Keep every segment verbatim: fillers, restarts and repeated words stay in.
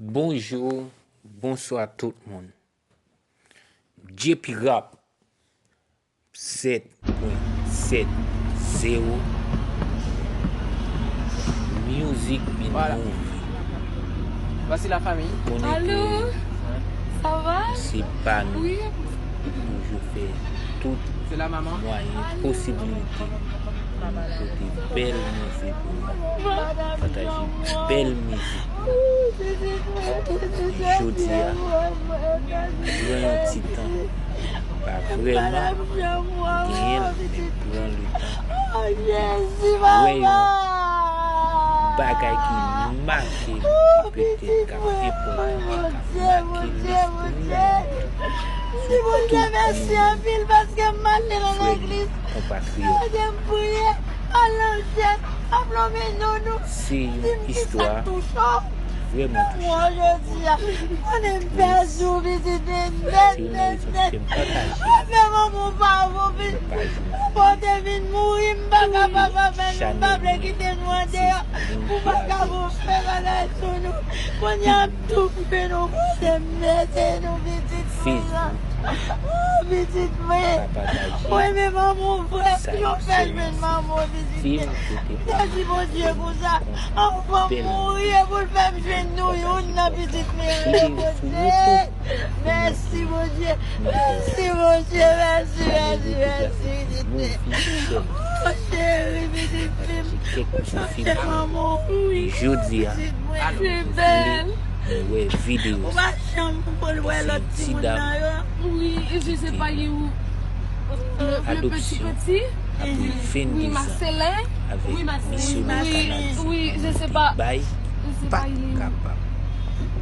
Bonjou, bonswa tout moun. J P Rap, sèt pwen sèt zewo. Music in Movie. Voici la famille. Konnen ke se pa nou toujou fè tout mwayen posiblite pou nou pote bèl mizik pou nou, pataje bèl mizik. Jodi a, pran yon ti tan, pa vrèman genyen l, men pran letan pou wè yon bagay ki make nou, ki petèt k ap enpòtan, k ap make lespri nou. Sou tout nou, frè m, konpatriyòt. Se yon istwa vrèman touchan. Se youn nan rezon ki fè m pataje paj nou. Chanèl nou se moun ki avè nou. Tout moun ki avè nou. Facebook, pa pataje. Sa yo sèlman se fim kote pou nou konn bèl videyo sou YouTube. Mèsi Bondye, mèsi Bondye, mèsi, mèsi, mèsi. Movie sèlman. Pataje kèk ti fim pou nou. E jodi a, nou vle nou wè videyo sa. Se yon ti dam ki te gen adopsyon apre venndez an avèk misyonè Kanadi. Li te bay, pa kapab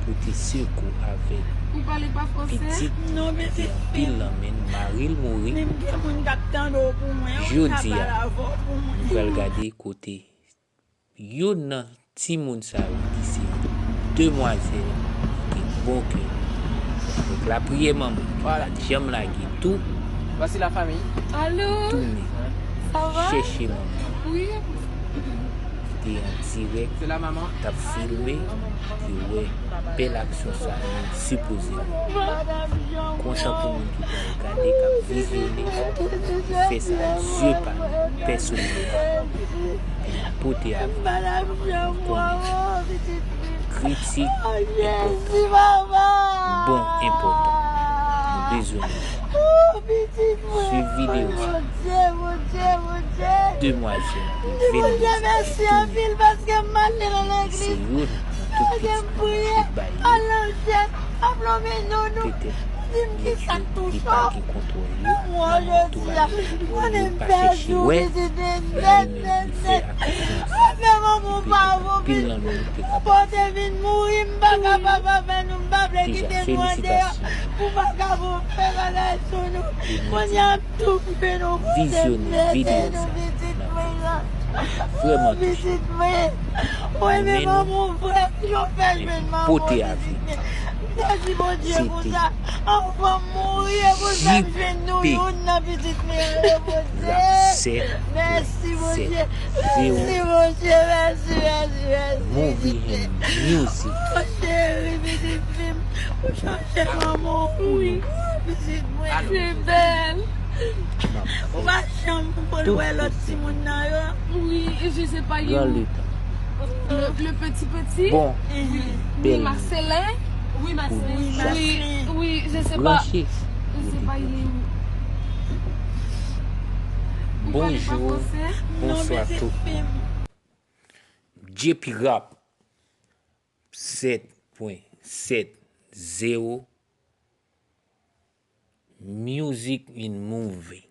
pote sekou avèk pitit ki te anpil nan men l, mari l mouri. Jodi a, nou pral gade kote youn nan timoun sa yo ki se demwazèl ki gen bon kè, avèk lapriyè manman ki pa t janm lage tou, tounen chèche manman ki te an dirèk, t ap filme, ki wè bèl aksyon sa nou sipoze wè. Kontan pou moun ki pral gade, k ap vizyone, fè sa zye pa nou, pèsonèlman, epi pote avè w. Konnen kritik enpòtan, bon enpòtan. Nou bezwen nou. Swiv videyo sa. Demwazèl de venndez an ki tounen. Se youn nan tout pitit ki te bay li. Petèt, lòt jou, li pa gen kontwòl yo, manman tou pa gen kontwòl yo, pa chèche wè, li menm li fè aksyon sa. Li petèt anpil nan nou te kapab fè. Deja, felisitasyon. E nou di, vizyone videyo sa, n ap vrèman touche. Renmen nou, epi pote avè w. Se te J P Rap sèt pwen sèt zewo. Movie and Music. Pou nou. M ap fè tout posib pou nou pran letan. Bon, bèl mizik pou nou. Branche. Bonjou, bonswa tout moun. J P Rap, sèt pwen sèt zewo, Music in Movie.